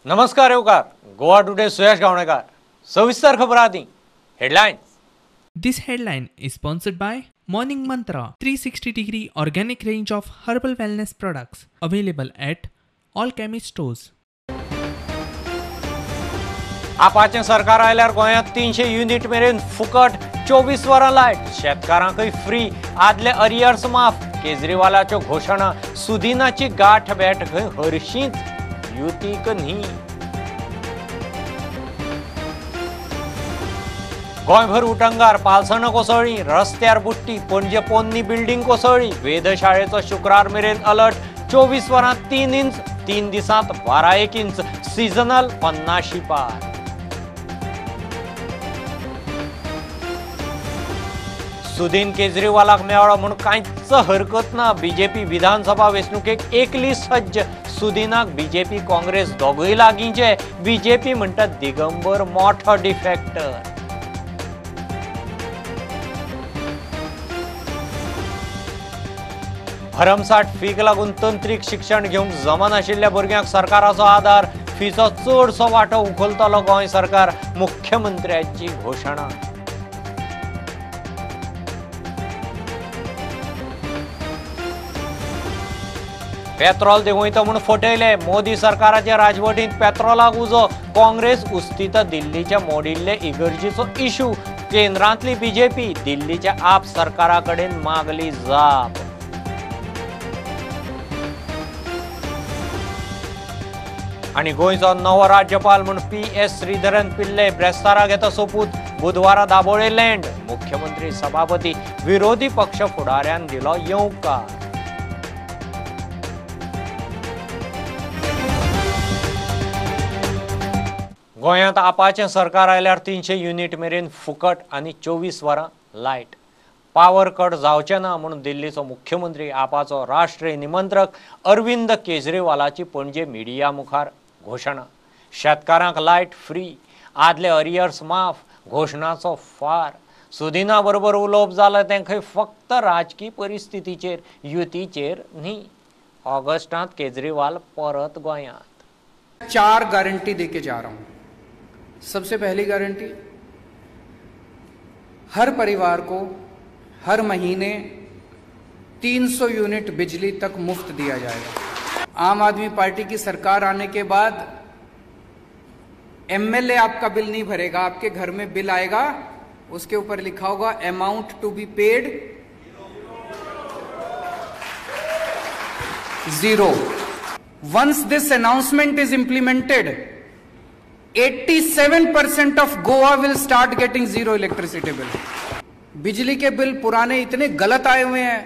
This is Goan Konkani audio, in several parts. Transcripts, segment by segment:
नमस्कार येवकार गोवा टुडे सुयश गावणेकर सविस्तर खबर आदी headlines. This headline is sponsored by Morning Mantra 360 degree organic range of herbal wellness products available at all chemist stores. आपाचें सरकार आयल्यार गोंयांत 300 युनिट मेरेन फुकट 24 वरां लायट, शेतकारांकय फ्री, आदले अरियर्स माफ, केजरीवालाच्यो घोशणा, सुदिनाची गाठ भेट खंय हरशींच युतीक न्ही. गोंयभर उटंगार, पालसणां कोसळ्ळीं, रस्त्यार बुडटी, पणजे पोन्नी बिल्डींग कोसळ्ळी, वेधशाळेचो शुक्रार मेरेन अलर्ट, 24 वरांत 3 इंच, 3 दिसांत 12 इंच, सिजनल 50 पार. सुदीन केजरीवालाक मेळ्ळो म्हूण कांयच हरकत ना, बीजेपी विधानसभा वेंचणुकेक एकली सज्ज, सुदिनाक बीजेपी काँग्रेस दोगूय लागींचे, बीजेपी म्हणटा दिगंबर मोठो डिफेक्टर. भरमसाठ फीक लागून तंत्रीक शिक्षण घेवंक जमनाशिल्ल्या भुरग्यांक सरकाराचो आदार, फीचो चडसो वांटो उखलतलो गोंय सरकार, मुख्यमंत्र्याची घोशणा. पेट्रोल देंवयता म्हूण फटयले, मोदी सरकाराच्या राजवटींत पेट्रोलाक उजो, काँग्रेस उस्तिता दिल्लीच्या मोडिल्ले इगर्जीचो इशू, केंद्रांतली बीजेपी दिल्लीच्या आप सरकारा कडेन मागली जाप. आनी गोंयचो नवो राज्यपाल म्हूण पी.एस. श्रीधरन पिल्ले ब्रेस्तारा घेता सोपूत, बुधवारा दाबोळे लँड, मुख्यमंत्री सभापती विरोधी पक्ष फुडाऱ्यान दिलो येवकार. गोंयांत आपाचें सरकार आयल्यार 300 युनिट मेरेन फुकट आनी 24 वरां लायट, पावर कट जावचें ना म्हूण दिल्लीचो मुख्यमंत्री आपाचो राष्ट्रीय निमंत्रक अरविंद केजरीवालाची पणजे मिडिया मुखार घोशणा. शेतकारांक लायट फ्री, आदले अरियर्स माफ, घोशणाचो फार. सुदिना बरोबर उलोवप जालें तें खंय फक्त राजकी परिस्थितीचेर, युतीचेर न्ही. ऑगस्टांत केजरीवाल परत गोंयांत. 4 गारंटी देके जा रहा हूं. सबसे पहली गारंटी, हर परिवार को हर महीने 300 यूनिट बिजली तक मुफ्त दिया जाएगा. आम आदमी पार्टी की सरकार आने के बाद एमएलए आपका बिल नहीं भरेगा, आपके घर में बिल आएगा, उसके ऊपर लिखा होगा amount to be paid 0. Once this announcement is implemented, 87% of Goa will start getting 0 electricity bill. Bijli K bill पुराने इतने गलत आए हुए हैं,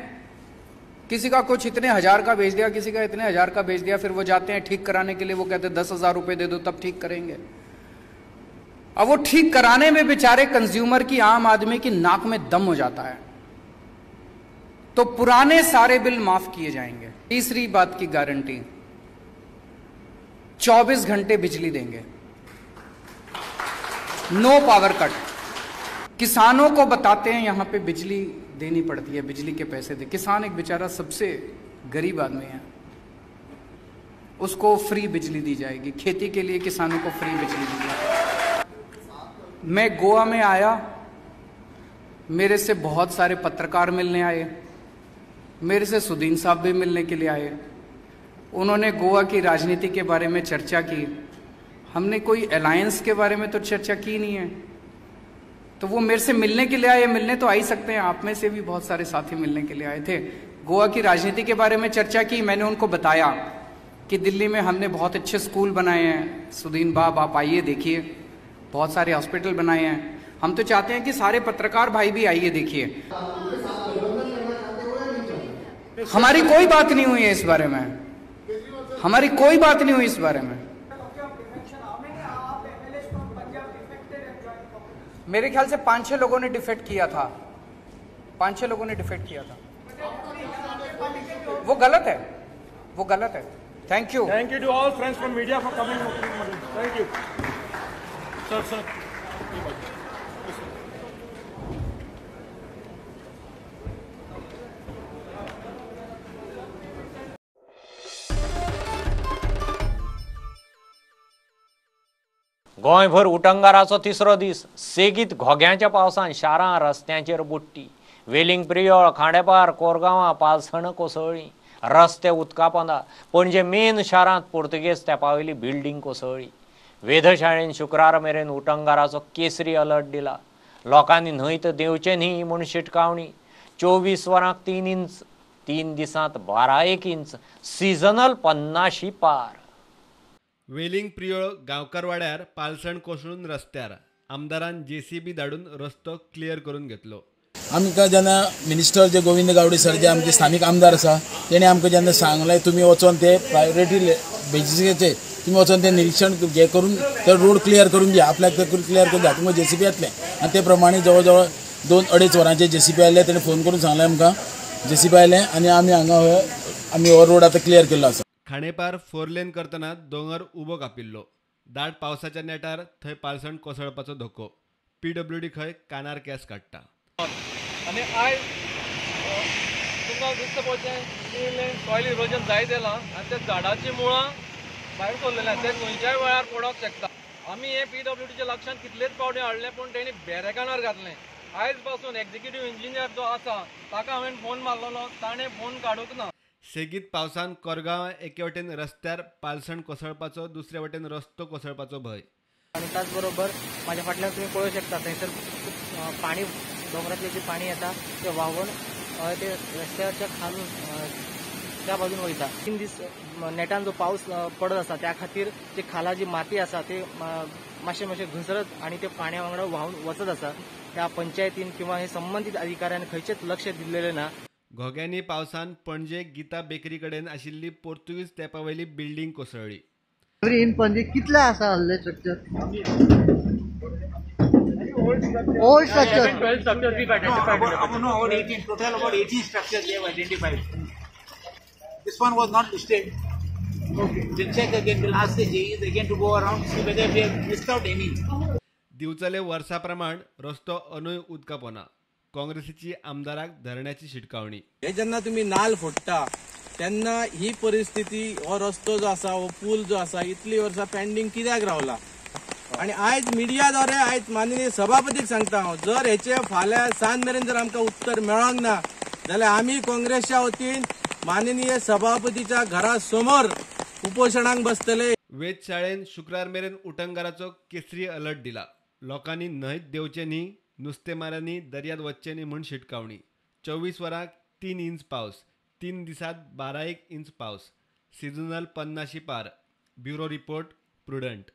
किसी का कुछ इतने हजार का भेज दिया, किसी का इतने हजार का भेज दिया, फिर वो जाते हैं ठीक कराने के लिए, वो कहते हैं 10,000 रुपए दे दो तब ठीक करेंगे. अब वो ठीक कराने में बेचारे कंज्यूमर की, आम आदमी की नाक में दम हो जाता है. तो पुराने सारे बिल माफ किए जाएंगे. तीसरी बात की गारंटी, 24 घंटे बिजली देंगे, नो पावर कट. किसानों को बताते हैं यहां पे बिजली देनी पड़ती है, बिजली के पैसे दे. किसान एक बेचारा सबसे गरीब आदमी है, उसको फ्री बिजली दी जाएगी. खेती के लिए किसानों को फ्री बिजली दी जाएगी. मैं गोवा में आया, मेरे से बहुत सारे पत्रकार मिलने आए, मेरे से सुदीन साहब भी मिलने के लिए आए. उन्होंने गोवा की राजनीति के बारे में चर्चा की. हमने कोई अलायंस के बारे में तो चर्चा की नहीं है. तो वो मेरे से मिलने के लिए आए, मिलने तो आ ही सकते हैं, आप में से भी बहुत सारे साथी मिलने के लिए आए थे. गोवा की राजनीति के बारे में चर्चा की. मैंने उनको बताया कि दिल्ली में हमने बहुत अच्छे स्कूल बनाए हैं, सुदीन बाब आप आइए देखिए, बहुत सारे हॉस्पिटल बनाए हैं. हम तो चाहते हैं कि सारे पत्रकार भाई भी आइए देखिए. हमारी कोई बात नहीं हुई है इस बारे में, हमारी कोई बात नहीं हुई इस बारे में. मेरे ख्याल से 5-6 लोगों ने डिफेक्ट किया था, 5-6 लोगों ने डिफेक्ट किया था. वो गलत है, वो गलत है. Thank you, thank you to all friends from media for coming. Thank you sir. Sir गोंयभर उटंगाराचो तिसरो दीस. सेगीत घोग्यांच्या पावसान शारां रस्त्यांचेर बुडटी. वेलिंग प्रियोळ, खांडेपार, कोरगांवां पालसणां कोसळ्ळीं. रस्ते उदका पोंदा. पणजे मेन शारांत पुर्तुगेज तेंपावयली बिल्डींग कोसळ्ळी. वेधशाळेन शुक्रार मेरेन उटंगाराचो केसरी अलर्ट दिला. लोकांनी न्हंयत देंवचें न्ही म्हूण शिटकावणी. 24 वरांक 3 इंच, 3 दिसांत 12 इंच, सिजनल 50 पार. वेलिंग प्रियोळ गांवकारवाड्यार पालसण कोसळून रस्त्यार. आमदारान जेसीबी धाडून रस्तो क्लियर करून घेतलो. आमकां जेन्ना मिनिस्टर जे गोविंद गावडे सर जे आमचे स्थानीक आमदार आसा तेणी आमकां जेन्ना सांगलें तुमी वचोन ते प्रायोरिटी बेजीसाचेर तुमी वचोन ते निरीक्षण हे करून ते रोड क्लियर करून दिया, आपल्याक ते क्लियर करून दिया, तुमकां जेसीबी येतलें. आनी ते प्रमाणे जवळ जवळ 2-2.5 वरांचेर जेसीबी आयले. तेणी फोन करून सांगलें आमकां जेसीबी आयलें आनी आमी हांगा आमी हो रोड आतां क्लियर केल्लो आसा. खांडेपार 4 लेन करतना दोंगर उबो कापिल्लो. दाट पावसाच्या नेटार थंय पालसण कोसळपाचो धोको. पीडब्ल्यूडी खंय कानार केस काडटा. आनी आयज तुमकां दिसता पळोवचें की सॉयल इरोजन जायत येलां आनी त्या झाडाचीं मुळां भायर सरलेलीं आसा, ते खंयच्याय वेळार पडोंक शकता. आमी हें पीडब्ल्यूडीच्या लक्षांत कितलेच पावटी हाडलें पूण तेणी बेरेकानार घातलें. आयज पासून एक्झिक्युटीव इंजिनियर जो आसा ताका हांवें फोन मारलेलो, ताणें फोन काडूंक ना. सेगीत पावसान कोरगांव एके वटेन रस्त्यार पालसण कोसळपाचो, दुसरे वटेन रस्तो कोसळपाचो भंय. आनी त्याच बरोबर म्हाज्या फाटल्यान तुमी पळोवंक शकता थंयसर पाणी, दोंगरांतलें जें पाणी येता तें व्हांवून ते रस्त्याच्या खालून त्या बाजून वयता. 3 दीस नेटान जो पावस पडत आसा त्या खातीर जी खाला जी माती आसा ते मातशें मातशें घसरत आनी ते पाण्या वांगडा व्हांवून वचत आसा. त्या पंचायतीन किंवा हे संबंदीत अधिकाऱ्यान खंयचेच लक्ष दिल्लेलें ना. घोग्यांनी पावसान पणजे गीता बेकरी कडेन आशिल्ली पोर्तुगीज तेंपावयली बिल्डींग कोसळ्ळी. इन पणजे कितले आसा हल्ले structure? Old structure. 12 structures we've identified. No, about 18. Total about 18 structures we have identified. This one was not listed. Okay. We'll check again. We'll ask the JEs again to go around see whether we have missed out any. Divchale वर्सा प्रमाण रस्तो अनूय उदका पोना. काँग्रेसीची आमदाराक धरण्याची शिटकावणी. हे जेन्ना तुमी नाल फोडटा तेन्ना ही परिस्थिती, हो रस्तो जो आसा, हो पूल जो आसा, इतली वर्सां पेंडींग कित्याक रावला? आनी आयज मिडिया द्वारे आयज माननीय सभापतीक सांगता हांव, जर हेचे फाल्यां सांज मेरेन जर आमकां उत्तर मेळोंक ना जाल्यार आमी काँग्रेसच्या वतीन माननीय सभापतीच्या घरा समोर उपोशणाक बसतले. वेधशाळेन शुक्रार मेरेन उटंगाराचो केसरी अलर्ट दिला. लोकांनी न्हंयत देंवचें न्ही, नुस्तेमारांनी दर्यांत वचचें न्ही म्हूण शिटकावणी. 24 वरांक 3 इंच पावस, 3 दिसांत 12 इंच पावस, सिजनल 50 पार. Bureau report, Prudent.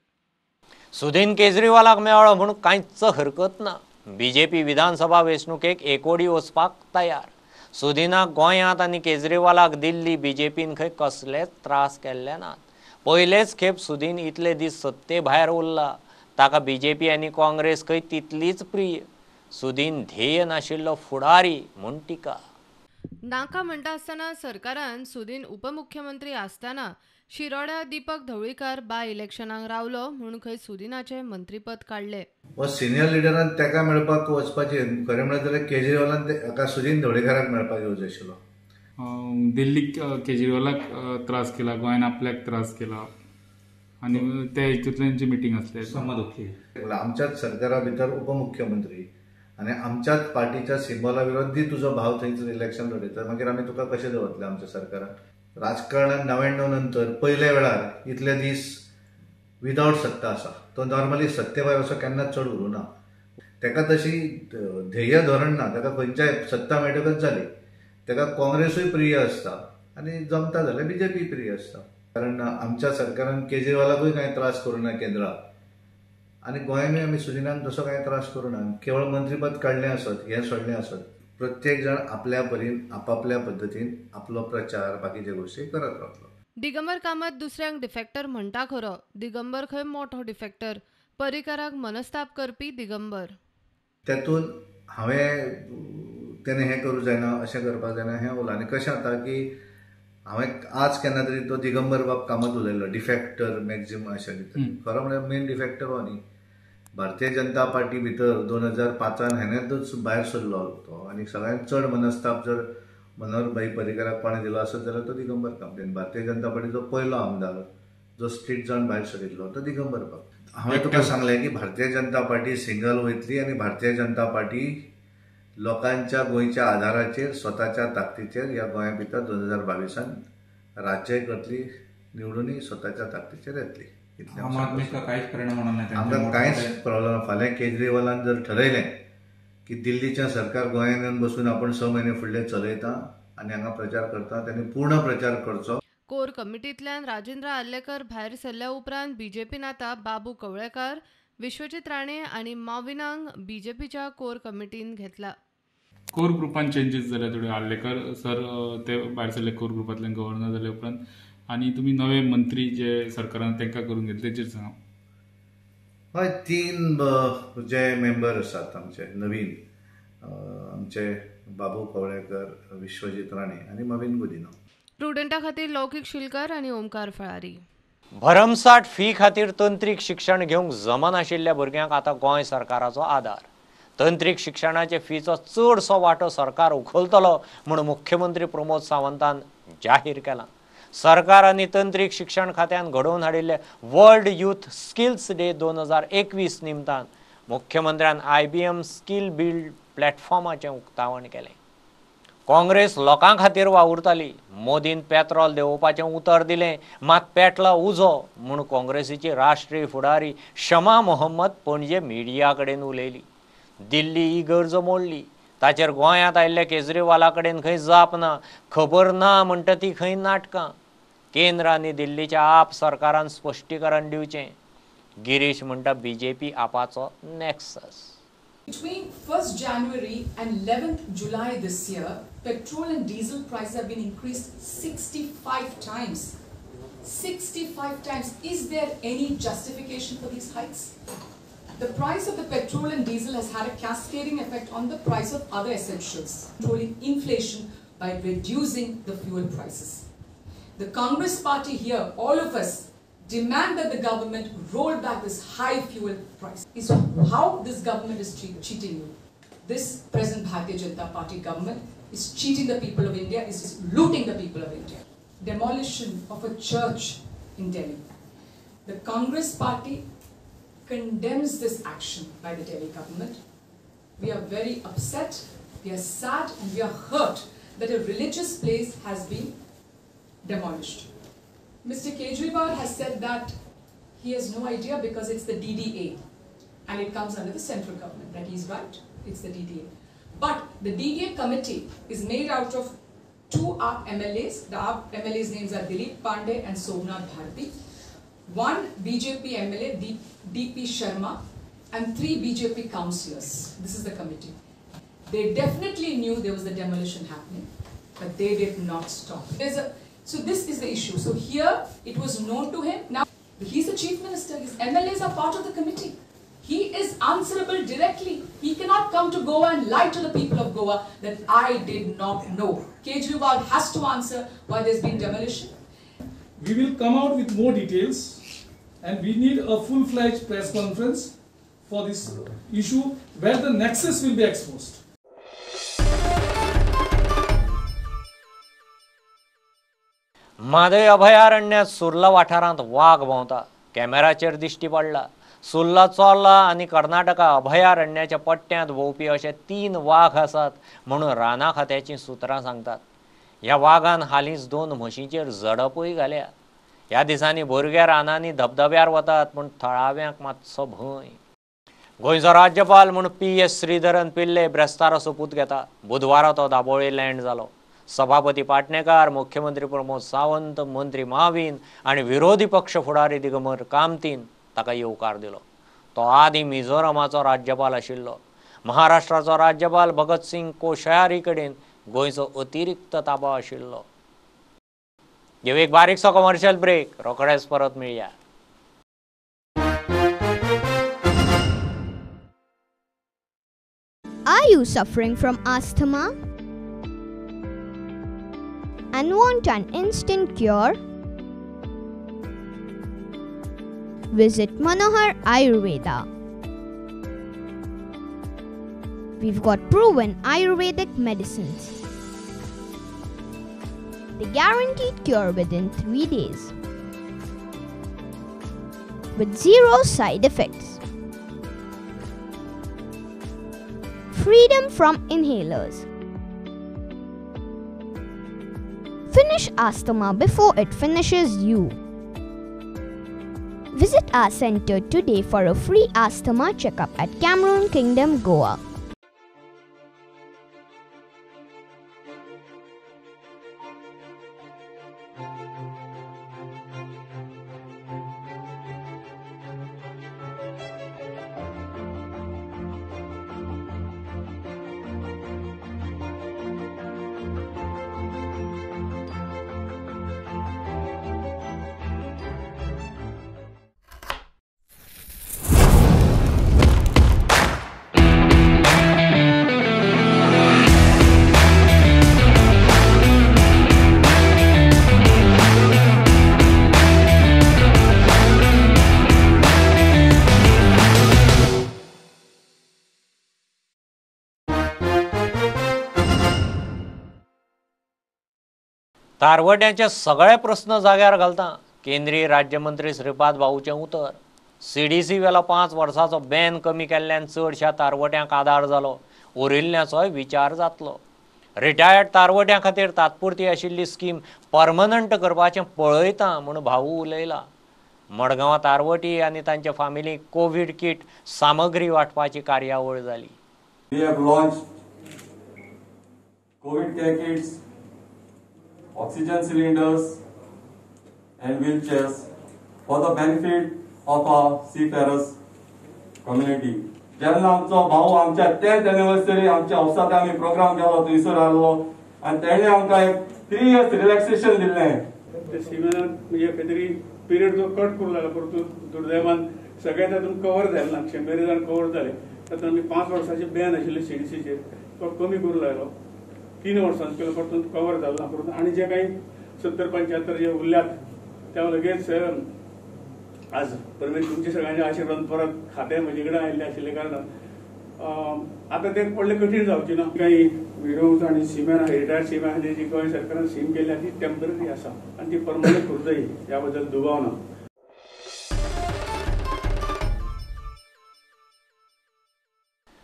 Sudin केजरीवालाक मेळ्ळो म्हूण कांयच हरकत ना. बीजेपी विधानसभा वेंचणुकेक एकोडी वचपाक तयार. सुदिनाक गोंयांत आनी केजरीवालाक दिल्ली बीजेपीन खंय कसलेच त्रास केल्ले नात. पयलेच खेप सुदीन इतले दीस सत्ते भायर उरला. ताका बीजेपी आनी काँग्रेस खंय तितलीच प्रिय. सुदीन ध्येय नाशिल्लो फुडारी म्हूण टिका. नाका म्हणटा आसतना सरकारान सुदीन उपमुख्यमंत्री आसतना शिरोड्या दीपक ढवळीकार बाय इलेक्शनाक रावलो म्हूण खंय सुदिनाचें मंत्रीपद काडलें. हो सिनियर लिडरान ताका मेळपाक वचपाचें खरें म्हणल्यार जाल्यार केजरीवालान ताका सुदीन ढवळीकाराक मेळपाक येवचो आशिल्लो. दिल्लीक केजरीवालाक त्रास केला, गोंयान आपल्याक त्रास केला आनी त्या हितूंतल्यान मिटींग आसली. समदुखी आमच्याच सरकारा भितर उपमुख्यमंत्री आनी आमच्याच पार्टीच्या सिंबला विरोधी तुजो भाव थंयच इलेक्शन लढयता, मागीर आमी तुका कशें दवरतले आमच्या सरकारान? राजकारणान 99 नंतर पयल्या वेळार इतले दीस विदावट सत्ता आसा. तो नॉर्मली सत्ते भायर असो केन्नाच चड उरूं ना. ताका तशी ध्येय धोरण ना. ताका खंयच्याय सत्ता मेळटकच जाली. ताका काँग्रेसूय प्रिय आसता आनी जमता जाल्यार बीजेपी प्रिय आसता. कारण आमच्या सरकारान केजरीवालाकूय कांय त्रास करूं ना केंद्राक, आनी गोंयांतूय आमी सुदिनान तसो कांय त्रास करूं ना. केवळ मंत्रीपद काडलें आसत, हें सोडलें आसत, प्रत्येक जाण आपल्या परीन आपापल्या पद्दतीन आपलो प्रचार बाकीचे गोश्टी करत रावतलो. दिगंबर कामत दुसऱ्यांक डिफेक्टर म्हणटा खरो, दिगंबर खंय मोठो डिफेक्टर. पर्रीकाराक मनस्ताप करपी दिगंबर. तेतून हांवें तेणें हें करूं जायना, अशें करपाक जायना हें उरलां. आनी कशें जाता की हांवें आज केन्ना तरी तो दिगंबर बाब कामत उलयलो डिफेक्टर मॅक्झिमम अशें कितें. खरो म्हळ्यार मेन डिफेक्टर हो न्ही. भारतीय जनता पार्टी भितर 2005 हेणेंतूच भायर सरलो तो आनी सगळ्यांत चड मनस्ताप जर मनोहर भाई पर्रीकाराक कोणें दिलो आसत जाल्यार तो दिगंबर कामत. भारतीय जनता पार्टीचो पयलो आमदार जो स्ट्रीट जावन भायर सरिल्लो तो दिगंबर बाब. हांवें तुका सांगलें की भारतीय जनता पार्टी सिंगल वयतली आनी भारतीय जनता पार्टी लोकांच्या गोंयच्या आधाराचेर स्वताच्या ताकदीचेर ह्या गोंया भितर 2022 राज्य करतली, निवडूनय स्वताच्या ताकदीचेर येतली. आम आदमीक कांयच परिणाम होणार नाही? आमकां कांयच प्रॉब्लम. फाल्यां केजरीवालान जर ठरयलें की दिल्लीचें सरकार गोंयांत येवन बसून आपूण 6 म्हयने फुडले चलयता आनी हांगा प्रचार करता, तांणी पूर्ण प्रचार करचो. कोर कमिटींतल्यान राजेंद्र आर्लेकर भायर सरल्या उपरांत बीजेपीन आतां बाबू कवळेकार, विश्वजीत राणे आनी माविनांक बीजेपीच्या कोर कमिटीन घेतला. कोर ग्रुपान चेंजीस जाल्या थोड्यो. आर्लेकर सर ते भायर सरले कोर ग्रुपांतल्यान गव्हर्नर जाले उपरांत, आनी तुमी नवे मंत्री जे सरकारान तांकां करून घेतले तेचेर सांगा. हय, 3 जे मेंबर आसात आमचे नवीन, आमचे बाबू कवळेकर, विश्वजीत राणे आनी मवीन गुदिनो. प्रुडंटा खातीर लौकीक शिलकर आनी ओमकार फळारी. भरमसाठ फी खातीर तंत्रीक शिक्षण घेवंक जमनाशिल्ल्या भुरग्यांक आतां गोंय सरकाराचो आदार. तंत्रीक शिक्षणाचे फीचो चडसो वांटो सरकार उखलतलो म्हूण मुख्यमंत्री प्रमोद सावंतान जाहीर केला. सरकार आनी तंत्रीक शिक्षण खात्यान घडोवन हाडिल्ले वर्ल्ड यूथ स्किल्स डे 2021 निमतान मुख्यमंत्र्यान IBM skill बिल्ड प्लॅटफॉर्माचें उक्तावण केलें. काँग्रेस लोकां खातीर वावुरताली, मोदीन पेट्रोल देंवोवपाचें उतर दिलें, मात पेटला उजो म्हूण काँग्रेसीची राष्ट्रीय फुडारी शमा मोहम्मद पणजे मिडिया कडेन उलयली. दिल्ली ही गरज मोडली, ताचेर गोंयांत आयिल्ल्या केजरीवाला कडेन खंय जाप ना, खबर ना म्हणटा ती खंय नाटकां. केंद्र आनी दिल्लीच्या आप सरकारान स्पश्टीकरण दिवचें. गिरीश म्हणटा BJP आपाचो nexus. Between 1st January and 11th July this year, petrol and diesel prices have been increased 65 times. 65 times. Is there any justification for these hikes? The price of the petrol and diesel has had a cascading effect on the price of other essentials, controlling inflation by reducing the fuel prices. The Congress party here, all of us, demand that the government roll back this high fuel price. Is how this government is cheating you. This present Bharatiya Janata Party government is cheating the people of India, is looting the people of India. Demolition of a church in Delhi. The Congress party condemns this action by the Delhi government. We are very upset, we are sad and we are hurt that a religious place has been demolished. Mr. Kejriwal has said that he has no idea because it's the DDA and it comes under the central government. That he's right, it's the DDA. But the DDA committee is made out of 2 AAP MLAs. The AAP MLAs' names are Dilip Pandey and Somnath Bharti. 1 BJP MLA, DP Sharma, and 3 BJP councillors. This is the committee. They definitely knew there was a demolition happening, but they did not stop. So this is the issue. So here it was known to him. Now he's the chief minister. His MLAs are part of the committee. He is answerable directly. He cannot come to Goa and lie to the people of Goa that I did not know. Kejriwal has to answer why there's been demolition. We will come out with more details and we need a full-fledged press conference for this issue where the nexus will be exposed. Mhadei अभयारण्यात सुर्ला वाठारांत वाग भोंवता कॅमेराचेर दिश्टी पडला. सुर्ला चोर्ला आनी कर्नाटका अभयारण्याच्या पट्ट्यांत भोंवपी अशे 3 वाग आसात म्हणून राना खात्याचीं सुत्रां सांगतात. ह्या वागान हालींच 2 म्हशींचेर झडपूय घाल्या. ह्या दिसांनी भुरगे रानांनी धबधब्यार वतात पूण थळाव्यांक मातसो भंय. गोंयचो राज्यपाल म्हूण PS Sreedharan Pillai ब्रेस्तारा सोपूत घेता. बुधवारा तो दाबोळी लँड जालो. सभापती पाटणेकार, मुख्यमंत्री प्रमोद सावंत, मंत्री माविन आनी विरोधी पक्ष फुडारी दिगंबर कामतीन ताका येवकार दिलो. तो आदीं मिझोरमाचो राज्यपाल आशिल्लो. महाराष्ट्राचो राज्यपाल भगतसिंग कोश्यारी कडेन गोंयचो अतिरिक्त ताबो आशिल्लो. घेवया एक बारीकसो कमर्शियल ब्रेक, रोखडेच परत मेळया. Are you suffering from asthma and want an instant cure? Visit Manohar Ayurveda. We've got proven Ayurvedic medicines. The guaranteed cure within 3 days. with zero side effects. Freedom from inhalers. Finish asthma before it finishes you. Visit our center today for a free asthma checkup at Cameroon Kingdom, Goa. तारवट्यांचे सगळे प्रस्न जाग्यार घालता केंद्रीय राज्यमंत्री श्रीपाद भाऊचें उतर. सीडीसी वेलो 5 वर्सांचो बॅन कमी केल्ल्यान चडश्या तारवट्यांक आदार जालो, उरिल्ल्याचोय विचार जातलो. रिटायर्ड तारवट्यां खातीर तात्पुरती आशिल्ली स्कीम परमनंट करपाचें पळयता म्हूण भाऊ उलयला. मडगांवां तारवटी आनी तांच्या फामिलीक कोवीड किट सामग्री वांटपाची कार्यावळ जाली. We have launched COVID care kits, oxygen cylinders and wheelchairs for the benefit of our seafarers community. जेन्ना आमचो भाऊ आमच्या 10th anniversary आमच्या ऑफिसांत आमी प्रोग्राम केलो थंयसर आसलो आनी तेणे आमकां एक 3 इयर्स रिलॅक्सेशन दिल्लें. ते सिमेनान म्हणजे खंय तरी पिरियड जो कट करूं लागला, परतून दुर्दैवान सगळें तातूंत कवर जालें ना, 100 जाण कवर जाले. तातूंत आमी 5 वर्सांचे बॅन आशिल्लें सीडीसीचेर तो कमी करूं लागलो, 3 वर्सांच केलो, परतून कवर जालो ना. परतून आनी जे काही 70-75 जे उरल्यात त्या लगेच आज परमेश्वर तुमच्या सगळ्यांच्या आशिर्वादान परत खातें म्हजे कडेन आयिल्लें आशिल्ल्या कारणान आतां तें व्हडलें कठीण जावचें ना. काही विडोज आनी सिमेन रिटायर्ड सिमेन आहा जी गोंय सरकारान सीम केल्ली आहा ती टेंपररी आसा आनी ती परमनंट करूं जाय ह्या बद्दल दुबाव ना.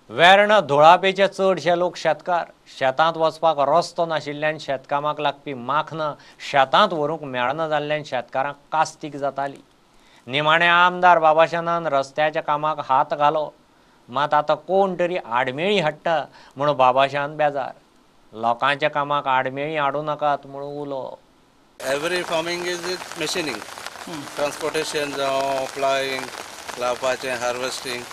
वेर्णा धुळापेचे चडशे लोक शेतकार. शेतांत वचपाक रस्तो नाशिल्ल्यान शेतकामाक लागपी माखनां शेतांत व्हरूंक मेळना जाल्ल्यान शेतकारांक कास्तीक जाताली. निमाणे आमदार बाबाशानान रस्त्याच्या कामाक हात घालो, मात आतां कोण तरी आडमेळी हाडटा म्हूण बाबाशान बेजार. लोकांच्या कामाक आडमेळी हाडूं नाकात म्हूण उलो. Every farming is with machining, transportation जावं, प्लायिंग, लावपाचें, हार्वेस्टिंग.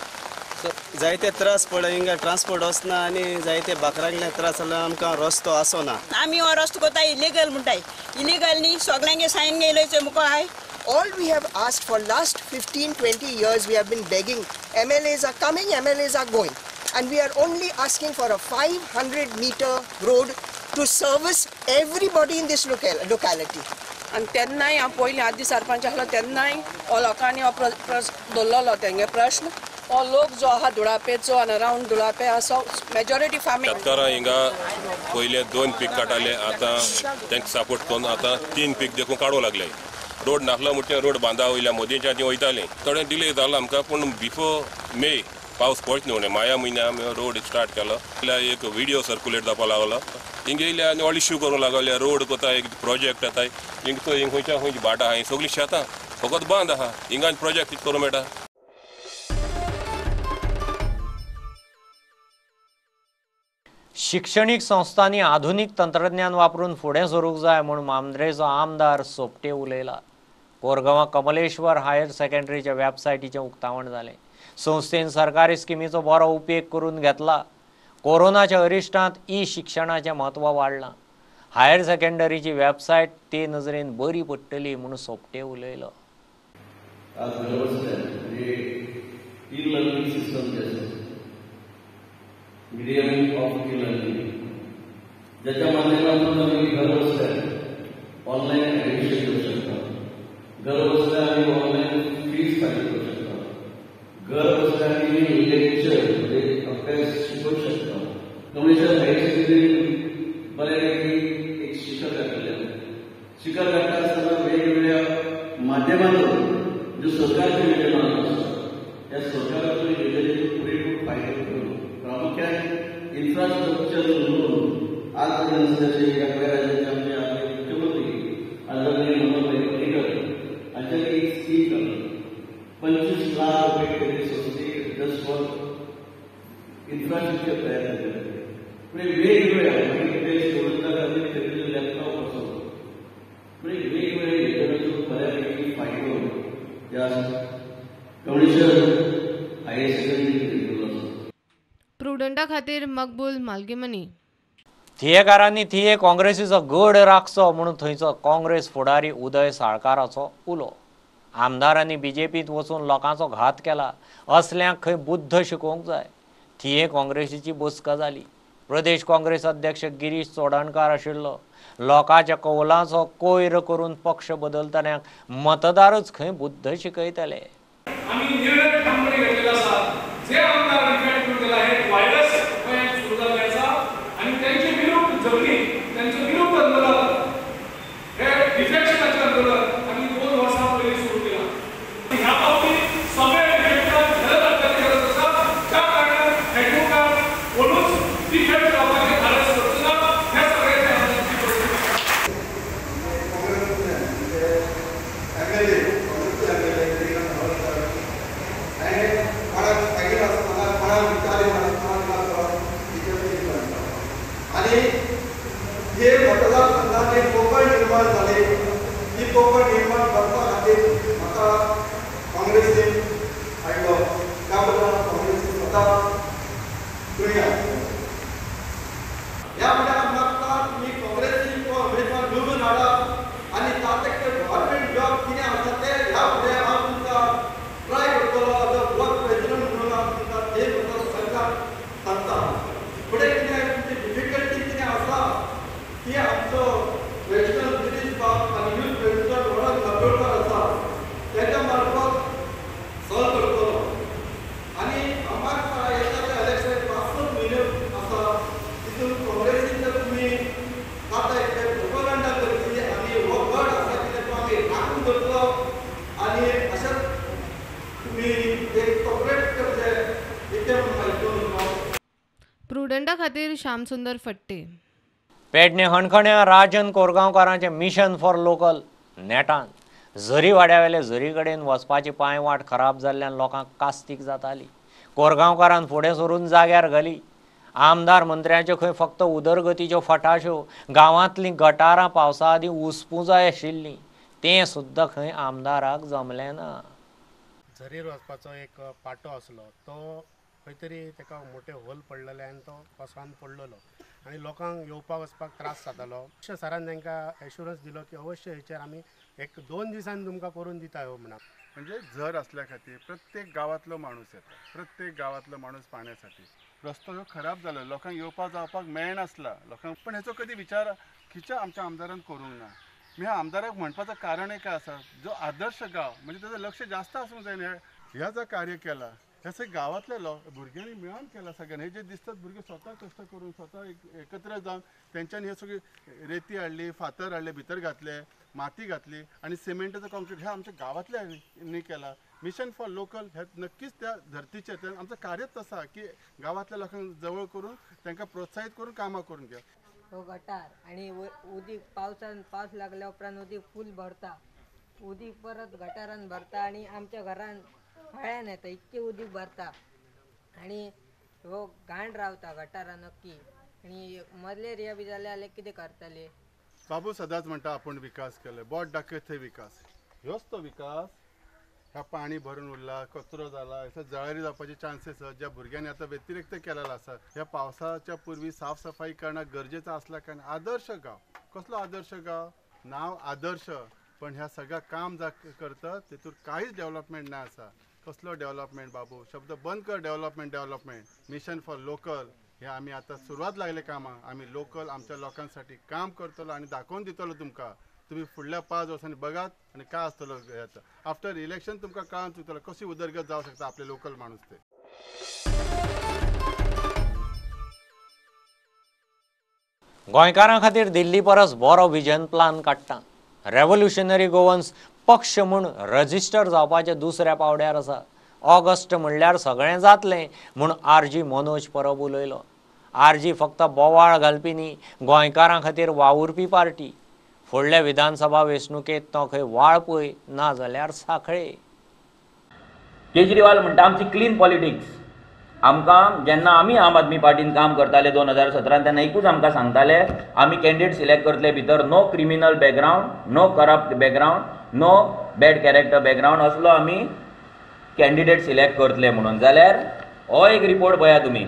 जायते त्रास पडला हिंगा, ट्रान्सपोर्ट वचना आनी जायते बाकरांकले त्रास जाल्यार आमकां रस्तो आसना. आमी हो रस्तो कोताय इलिगल म्हणटाय, इलिगल न्ही, सगळ्यांगे सायन घेयले मुखार हाय. All we have asked for last 15-20 years, we have been begging. MLAs are coming, MLAs are going. And we are only asking for a 500 meter road to service everybody in this locality. आनी तेन्नाय हांव पयलीं आदी सरपंच आसलो तेन्नाय हो लोकांनी हो दवरलेलो तेंगे प्रश्न. हो लोक जो आहा धुळापेचो आनी अरावंड धुळापे आसा मेजॉरिटी फार्मिंग. शेतकारां हिंगा पयले 2 पीक काडटाले, आतां तांकां सपोर्ट करून आतां 3 पीक देखून काडूंक लागले. रोड नासलो म्हणचे रोड बांदा वयल्या मोदींच्या ती वयताली, थोडे डिले जालो आमकां, पूण बिफोर मे पावस पडच न्हू, माया म्हयन्या आमी रोड स्टार्ट केलो. एक व्हिडिओ सर्क्युलेट जावपाक लागलो, हिंगा येयले आनी व्हडले इश्यू करूंक लागले. रोड कोता एक प्रोजेक्ट येता हिंगा, हिंगा खंयच्या खंयची भाटां आहा, सगळीं शेतां फकत बांद आहा, हिंगा प्रोजेक्ट कितें करूंक मेळटा. शिक्षणीक संस्थांनी आधुनीक तंत्रज्ञान वापरून फुडें सरूंक जाय म्हूण मांद्रेचो आमदार सोपटे उलयला. कोरगांवां कमलेश्वर हायर सेकंडरीच्या वेबसायटीचें उक्तावण जालें. संस्थेन सरकारी स्किमीचो बरो उपेग करून घेतला. कोरोनाच्या अरिश्टांत ई शिक्षणाचें म्हत्व वाडलां. हायर सेकंडरीची वेबसायट ते नजरेन बरी पडटली म्हूण सोपटे उलयलो. आज ई लर्निंग सिस्टम जे आसा, मीडियम ऑफ ई लर्निंग, ज्याच्या माध्यमातून आमी घर बसल्या ऑनलायन ऍडमिशन घेऊ शकता, घर बसल्या आमी ऑनलायन फीज फारीक करू शकता, घर बसल्या आमी लेक्चर म्हणजे अभ्यास शिकोवंक शकता. कमलेश्वर हायर सेकंडरी बऱ्यापैकी एक शिखर गाठलें. शिखर गाठता आसतना वेगवेगळ्या माध्यमातून जो सरकारचे योजना इन्फ्रास्ट्रक्चर म्हणून आज ह्या गोंय राज्याचे आमचे आपले मुख्यमंत्री आदरणीय मनोहर पर्रीकर हांच्यानी एक स्कीम काडली 25 लाख रुपये credit society just for infrastructure तयार केले. म्हणजे वेगवेगळ्या मागीर ते स्टुडंटा खातीर तेजे लॅपटॉप आसूं, म्हणजे वेगवेगळे हेजेर बऱ्यापैकी फायदो ह्या कमर्शियल हायर सेकंडरी घेतलेलो आसा. प्रुडंटा खातीर मकबूल मालगीमनी. थियेकारांनी थिये काँग्रेसीचो गड राखचो म्हणून थंयचो काँग्रेस फुडारी उदय साळकाराचो उलो. आमदारांनी बीजेपींत वचून लोकांचो घात केला, असल्यांक खंय बुद्ध शिकोवंक जाय. थिये काँग्रेसीची बसका जाली. प्रदेश काँग्रेस अध्यक्ष गिरीश चोडणकार आशिल्लो. लोकांच्या कौलाचो कोयर करून पक्ष बदलतल्यांक मतदारूच खंय बुद्ध शिकयतले. प्रुडंटा खातीर श्यामसुंदर फट्टे. पेडणे हणखण्या राजन कोरगांवकारांचें मिशन फॉर लोकल नेटान. झरी वाड्यावेले झरी कडेन वचपाची पांयवाट खराब जाल्ल्यान लोकांक कास्तीक जाताली. कोरगांवकारान फुडें सरून जाग्यार घाली. आमदार मंत्र्यांच्यो खंय फक्त उदरगतीच्यो फटाश्यो. गांवांतलीं गटारां पावसा आदीं उसपूं जाय आशिल्लीं, तें सुद्दां खंय आमदाराक जमलें ना. झरीर वचपाचो एक पाटो आसलो तो खंय तरी ताका मोठे होल पडलेले आनी तो कोसळान पडलेलो आनी लोकांक येवपाक वचपाक त्रास जातालो. सरान तांकां एश्युरन्स दिलो की अवश्य हेचेर आमी 1-2 दिसांनी तुमकां करून दिता ह्यो म्हणा. म्हणजे झर असल्या खातीर प्रत्येक गांवांतलो माणूस येता, प्रत्येक गांवांतलो माणूस पाण्यासाठी. रस्तो ह्यो खराब जालो, लोकांक येवपाक जावपाक मेळनासला लोकांक. पण हेचो कधी विचार खिच्या आमच्या आमदारान करूंक ना. मी ह्या आमदाराक म्हणपाचो कारण एक आसा, जो आदर्श गांव म्हणजे ताजो लक्ष जास्त आसूंक जाय न्ही. ह्या जो कार्य केला ह्या सगळ्या गांवांतल्या भुरग्यांनी मेळून केला सगळ्यांनी. हे जे दिसतात भुरगे स्वता कश्ट करून स्वता एकत्र जावन तेंच्यांनी हे सगळी रेती हाडली, फातर हाडले, भितर घातले, माती घातली आनी सिमेंटाचो कॉन्क्रीट हे आमच्या गांवांतल्यांनी केला. मिशन फॉर लोकल हे नक्कीच त्या धर्तीचेर आमचं कार्यच आसा की गांवांतल्या लोकांक जवळ करून तांकां प्रोत्साहीत करून कामां करून घे. हो गटार आनी उदीक पावसान पावस लागल्या उपरांत उदीक फूल भरता, उदीक परत गटारान भरता आनी आमच्या घरान फळ्यान येता, इतकें उदीक भरता आनी हो घाण रावता गटारान नक्की. आनी मलेरिया बी जालें जाल्यार कितें करतले? बाबू सदांच म्हणटा आपूण विकास केलो, बोट दाखयत थंय विकास. ह्योच तो विकास. ह्या पाणी भरून उरला, कचरो जाला, ह्या जळारी जावपाचे चान्सीस आसा ज्या भुरग्यांनी आतां व्यतिरिक्त केलेलो आसा. ह्या पावसाच्या पूर्वी साफसफाई करणं गरजेचं आसल्या कारण आदर्श गांव. कसलो आदर्श गांव? नाव आदर्श, पण ह्या सगळ्या काम जा करतात तेतूर कांयच डेव्हलपमेंट ना आसा. कसलो डेव्हलपमेंट बाबू? शब्द बंद कर development development. Mission for local हे आमी आतां सुरवात लागले कामाक. आमी लोकल आमच्या लोकांसाठी काम करतलो आनी दाखोवन दितलो तुमकां. तुम्ही फुडल्या 5 वर्सांनी बघात आनी काय आसतलो हेचो आफ्टर इलेक्शन तुमकां कळून चुकतलो कशी उदरगत जावं शकता आपले लोकल माणूस ते. गोंयकारां खातीर दिल्ली परस बरो विजन प्लान काडटा. रेव्होल्युशनरी गोवन्स पक्ष म्हूण रजिस्टर जावपाचे दुसऱ्या पावड्यार आसा. ऑगस्ट म्हणल्यार सगळें जातलें म्हूण आर जी मनोज परब उलयलो. आरजी फक्त बोवाळ घालपी न्ही, गोंयकारां खातीर वावुरपी पार्टी. फुडल्या विधानसभा वेंचणुकेंत तो खंय वाळपय ना जाल्यार सांखळे. केजरीवाल म्हणटा आमची क्लीन पॉलिटिक्स. आमकां जेन्ना आमी आम आदमी पार्टीन काम करताले 2017 तेन्ना एकूच आमकां सांगताले, आमी कॅन्डिडेट सिलेक्ट करतले भितर no criminal background, no corrupt background, no bad character background असलो आमी कॅन्डिडेट सिलेक्ट करतले म्हणून. जाल्यार हो एक रिपोर्ट पळया तुमी,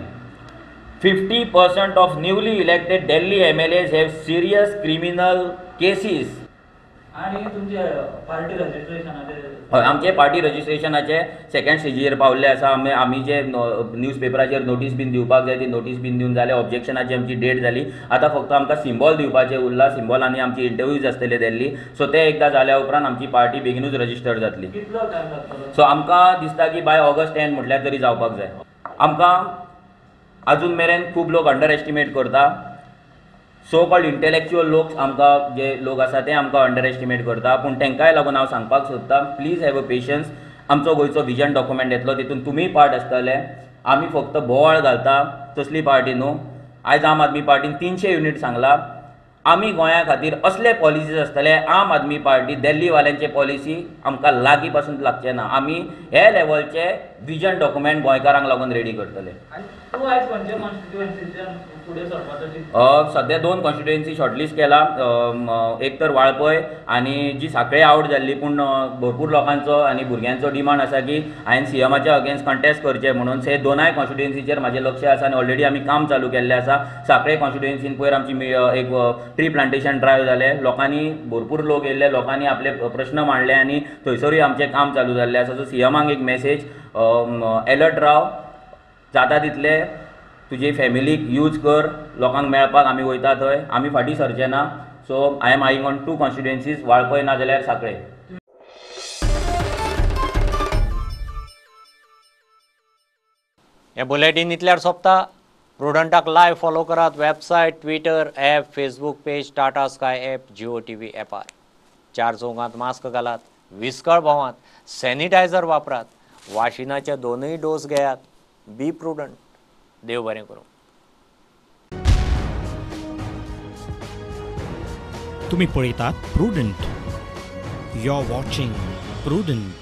50% of newly elected Delhi MLAs have serious criminal cases. आनी तुमचे पार्टी रजिस्ट्रेशनाचे? हय, आमचे पार्टी रजिस्ट्रेशनाचे सेकंड स्टेजीर पावल्ले आसा. आमी जे न्यूज पेपराचेर नोटीस बीन दिवपाक जाय ती नोटीस बीन दिवन जाले, ऑब्जेक्शनाची आमची डेट जाली. आतां फक्त आमकां सिम्बॉल दिवपाचें उरला, सिम्बॉल आनी आमची इंटरव्यूज आसतले दिल्ली. सो ते एकदां जाल्या उपरांत आमची पार्टी बेगिनूच रजिस्टर जातली. कितलो टायम लागतलो? सो आमकां दिसता की बाय ऑगस्ट एंड म्हटल्यार तरी जावपाक जाय. आमकां आजून मेरेन खूब लोक अंडर एस्टिमेट करता. सो कॉल्ड इंटेलेक्चुअल लोक आमकां जे लोक आसा ते आमकां अंडर एस्टिमेट करता, पूण तांकांय लागून हांव सांगपाक सोदता, प्लीज have a patience. आमचो गोंयचो विजन डॉक्युमेंट येतलो, तितून तुमीय पार्ट आसतले. आमी फक्त बोवाळ घालता तसली पार्टी न्हू. आयज आम आदमी पार्टीन 300 युनीट सांगला. आमी गोंया खातीर असले पॉलिसीज आसतले. आम आदमी पार्टी दिल्लीवाल्यांचे पॉलिसी आमकां लागीं पासून लागचे ना. आमी हे लेवलचे विजन डॉक्युमेंट गोंयकारांक लागून रेडी करतले. सद्या 2 कॉन्स्टिट्युएन्सी शॉर्टलिस्ट केला, एक तर वाळपय आनी जी सांखळे आवट जाल्ली, पूण भरपूर लोकांचो आनी भुरग्यांचो डिमांड आसा की हांवें सीएमाच्या अगेन्स्ट कंटेस्ट करचें म्हणून. हे दोनाय कॉन्स्टिट्युएन्सीचेर म्हाजें लक्ष आसा आनी ऑलरेडी आमी काम चालू केल्लें आसा. सांखळे कॉन्स्टिट्युएन्सीन पयर आमची एक ट्री प्लांटेशन ड्रायव्ह जालें, लोकांनी भरपूर लोक येयल्ले, लोकांनी आपले प्रश्न मांडले आनी थंयसरूय आमचें काम चालू जाल्लें आसा. सो सीएमाक एक मॅसेज, एलर्ट राव, जाता तितले तुजे फॅमिलीक यूज कर, लोकांक मेळपाक आमी वयता थंय, आमी फाटीं सरचे ना. So I am eyeing on 2 constituencies, Valpoi ना जाल्यार सांखळे. हें बुलेटीन इतल्यार सोंपता. प्रुडंटाक लायव्ह फॉलो करात website, Twitter, app, Facebook page, Tata Sky app, Jio TV ॲपार. 4 चौगांत मास्क घालात, विस्कळ भोंवात, सॅनिटायझर वापरात, वाशिनाचे 2 डोस घेयात. Be prudent. देव बरें करूं. तुम्ही पळयतात Prudent. You are watching Prudent.